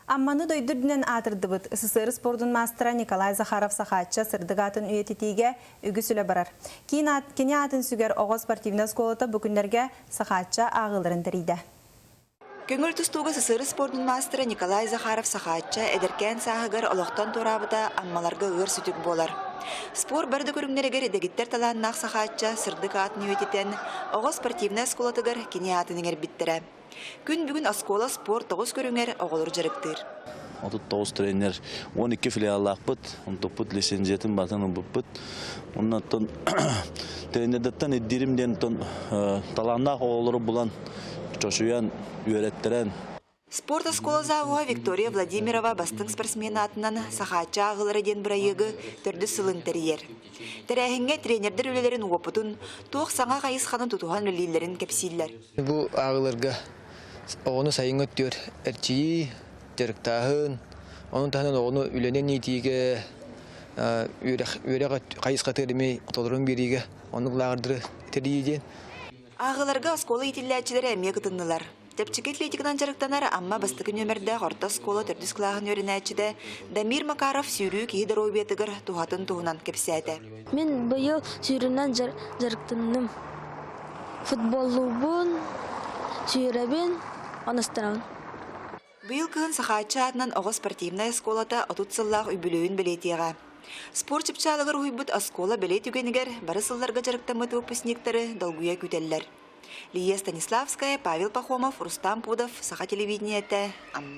Амманы дойду үрдүнэн аатырдыбыт СССР спордун маастара Николай Захаров-Сахаачча сырдык аатын үйэтитиигэ үгүс үлэ барар. Кини аатын сүгэр оҕо спортивнай оскуолата бу күннэргэ Сахаачча ааҕыыларын тэрийдэ. Көҥүл тустууга СССР спордун маастара Николай Захаров-Сахаачча эдэркээн сааһыгар олохтон туораабыта Аммаларга ыар сүтүк буолар. Спорт бары да көрүҥнэригэр дэгиттэр талааннаах Сахаачча сырдык аатын үйэтитэн, оҕо спортивнай оскуолатыгар кини аатын иҥэрбиттэрэ. Күн бүгүн оскуола спорт тоҕус көрүҥэр оҕолору дьарыктыыр. 39 тренер, 12 филиаллаахпыт, онтуппут лицензиятын батын ылбыппыт. Оннуттан тренердэртэн ирдиирим диэн талааннаах оҕолору булан чочуйан, үөрэттэрэн. Спорт оскуола завуһа Виктория Владимирова бастыҥ спортсмен аатынан Сахааччы ааҕыылара диэн бырайыагы төрдүс сылын тэрийэр. Тэрээһиҥҥэ тренердэр үлэлэрин уопутун, туох саҥа хайысханы тутуһан үлэлииллэрин кэпсииллэр. Бу ааҕыыларга оҕону сайыҥҥы өттүгэр эрчийии, дьарыктааһын, ону таһынан оҕону үлэнэн иитиигэ, үөрэх, үөрэх хайысхатыгар эмиэ толорун биэриигэ оннук лааҕырдары тэрийии диэн. Ааҕыыларга оскуола иитиллээччилэрэ эмиэ кытыннылар. Чэпчэки атлетиканан дьарыктанар Амма бастакы нүөмэрдээх орто оскуола төрдүс кылааһын үөрэнээччитэ Дамир Макаров сүүрүү киһи доруобуйатыгар туһатын туһунан кэпсээтэ. Мин быйыл сүүрүүнэн дьарыктанным. Футболлуубун, сүүрэбин, анастарабын. Быйыл кыһын Сахааччы аатынан оҕо спортивнай оскуолата 30 сыллаах үбүлүөйүн бэлиэтиэҕэ. Спорт чыпчаалыгар уһуйбут оскуола бэлиэ түгэнигэр бары сылларга дьарыктаммыт выпускниктары долгуйа күүтэллэр. Лия Станиславская, Павел Пахомов, Рустам Пудов, Саха телевидениетэ, Амма.